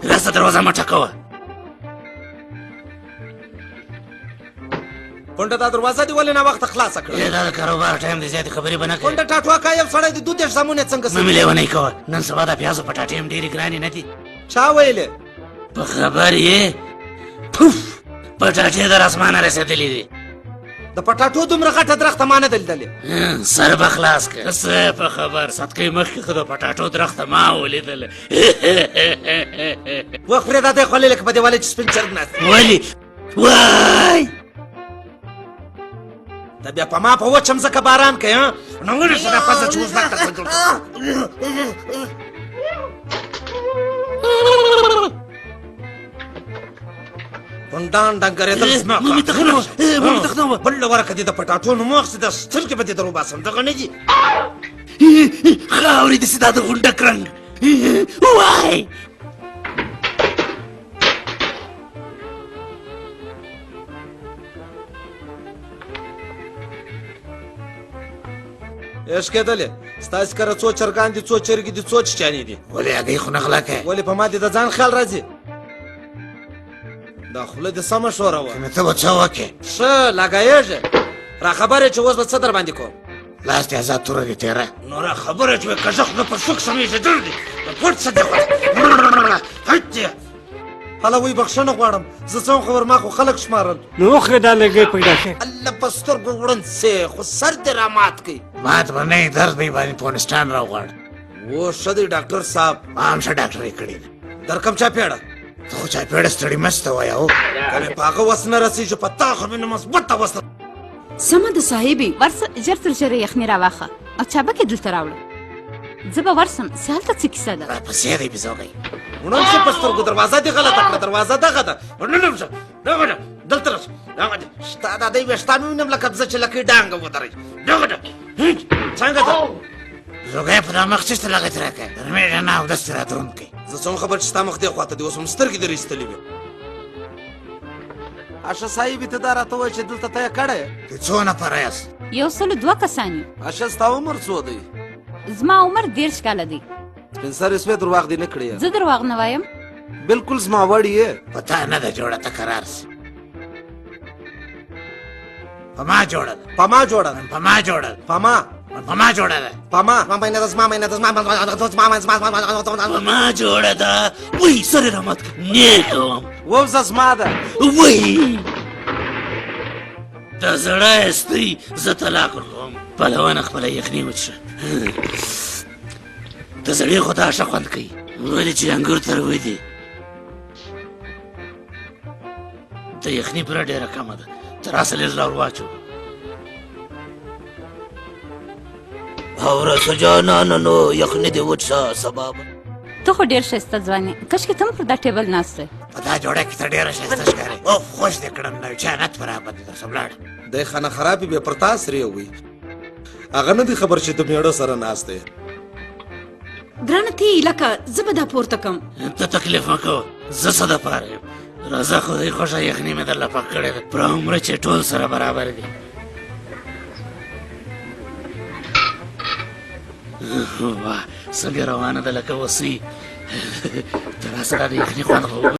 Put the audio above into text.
راسه دروازه مه ټکوه. کونډه دا دروازه دې ولې ناوخته خلاصه کړه؟ دا د کاروبار ټایم دی، زیاتې خبرې به نه کوې. کونډه ټاټواکه یو سړی د 32 زامن یې څنګه مه مې لیونی کوه. نن سبا د پیازو پټاټې هم ډېرې ګرانې نه دي. چا ویلې؟ په خبر یې؟ پوف، پټاټې در اسمانه رسېدلې دي. د پټاټو دومره غټه درخته ما نه ده لیدلې. سر به خلاص کړه. څه په خبر صدقې مخکې خو د پټاټو درخته ما ولیدله. وخورې دا دی خولې لکه په دیوالۍ چې سپین چرګ ناست. ولې؟ وای ته بیا په ما په وچه مځکه باران کوې ها؟ نو ونیسه دا پزه چې اوس دلته څه جوړ کړم. پنډان ډنګرېدل زما مه مې تخنوه، مه مې تخنوه. بله ورکه دې د پټاټو نوم واخیست، د سترګې به دې در وباسم. دغه نه دي خاورې دې سي دا د غونډک رنګ. وای اشکېدلې ستاسې کره څو چرګان دي، څو چرګې دي، څو چیچانې دي؟ ولې هګۍ خو نه غلا کوې؟ ولې په ما دې د ځان خیال راځي؟ دا خوله دې سمه ښوروه. نو ته به څه وکړې؟ ښه لګایږې. را خبر یې چې اوس به څه در باندې کوم. لاس دې ازاد، توره دې تېره. نو را خبر یې چې کږه خوله په سوک سمېږي، در دې د پټ څه دې خوړه. هله وایي بخښنه غواړم، زه څه وم خبر، ما خو خلک شمارل. نو وخورې دا لږی پیدا شي. الله په سترګو وړوند سې، خو سر دې را مات کړي. مات به نه یې، درد به یې باندې پونسټان راوغواړه. و ښه دی ډاکټر صاحب. ما هم ښه ډاکټري کړې ده. در کوم چاپېړه؟ ته خو چاپېړه ستړي مه ته وایه. او که مې په هغه وس نه رسېږي، په تا خو مې نو مثبته وس. سمه ده صاحبې. ورسه ژر تر ژره یخني راواخه او چابکې دلته راوړه. زه به ورسم چې هلته څه کیسه ده. راپسې دی بیزوګی. وړم شه په سترګو، دروازه دې غلطه کړه. دروازه دغه ده. ورننم شه، دغه ده، دلته راشه. دغه ده ستا دا دی ویښتان وینم لکه زه چې لکۍ ډانګه ودروي. دغه ده، څنګه ده؟ زوګی په دا مخ څه ته لغت راکړه، درمېږه نه اودس دې را دروند کړي. زه څوم خبر چې ستا مخ دې خواته دی، اوس هم سترګې دې ایستلې وې. اشه صاحبې، ته دا راته ووایه چې دلته ته یې کړی؟ ته څو نفره یاست؟ 102 کسان یو. اشه ستا عمر څو دی؟ زما عمر 30 کاله دی. سپین سرې سوې، درواغ دې نه کړي؟ زه درواغ نه وایم. بالکل زما وړ یې. په تا نه ده جوړه، ته کرار سې. په ما جوړه ده. په ما جوړه ده. په ما جوړه ده. په ما. په ما جوړه ده. په ما. ما مینه ده، زما مینه ده، زما زما زما په ما جوړه ده. وای سر یې رامات کړ. نه کوم. ووځه زما ده. وای د زړه استي، زه طلاق ورکوم. پهلوانه خپله یخني وڅښه. د زړې خو دا ښه خوند کوي، ولې چې انګور تروه دي. د یخني پوره ډېره کمه ده، ته راسه لږ لا ور واچو. ورسه جانانه، نو یخني دې وڅښه سبا به. ته خو ډېر ښایسته ځوان یې، کشکې ته هم پر دا ټیبل ناست وای. په دا جوړه کې ته ډېره ښایسته ښکارې. اوف خوش دې کړم، نو چانت برابر دې درسه ولاړ. دی خانه خرابې بیا پر تا سرې وي، هغه نه دی خبر چې د مېړه سره ناست دی. ګرانه ته یې لکه زه به دا پورته کم. ته تکلیف مه کوه، زه څه دپاره یم. راځه خدای خوښه یخني مې درله پخ کړې ده. پر عمره چې ټول سره برابر دي. واه څنګه روانه ده لکه وسۍ. ته راسه دا د یخني خوند خو.